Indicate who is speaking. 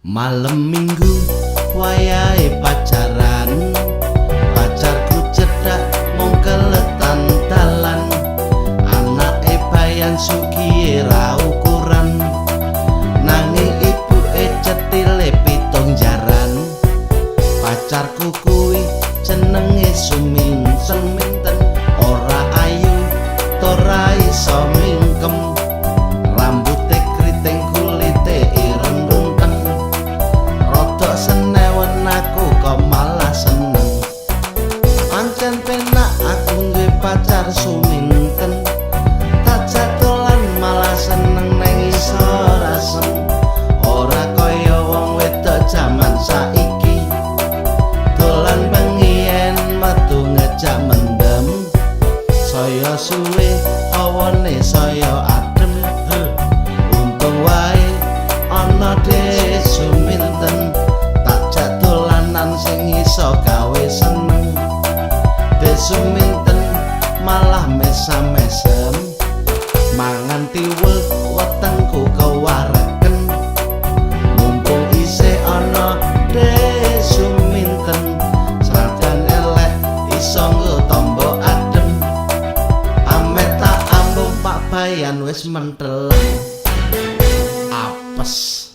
Speaker 1: Malem Minggu wayahe pacaran, pacarku cedak mung keletan dalan. Anake bayan sugihe ra ukuran, nanging ibuke cetile pitung jaran. Pacarku kuwi jenenge Suminten, minten ora ayu ora iso mingkem, rambute kriting kulite ireng runteng. Rodok senewen aku kok malah seneng. Pancen penak aku duwe pacar Suminten, tak jatolan malah seneng neng isor asem. Ora kaya wong wedok jaman saiki, dolan bengi yen metu ngejak mendem. Saya suwe awane saya adem, untung wae ana Dek Suminten, tak jak dolanan sing iso gawe seneng. Dek Suminten malah mesam-mesem, mangan tiwul wetengku kewareken. Mumpung isih ana Dek Suminten, senajan elek iso nggo tombo adem. Ame tak ambung Pak Bayan wis menteleng apes.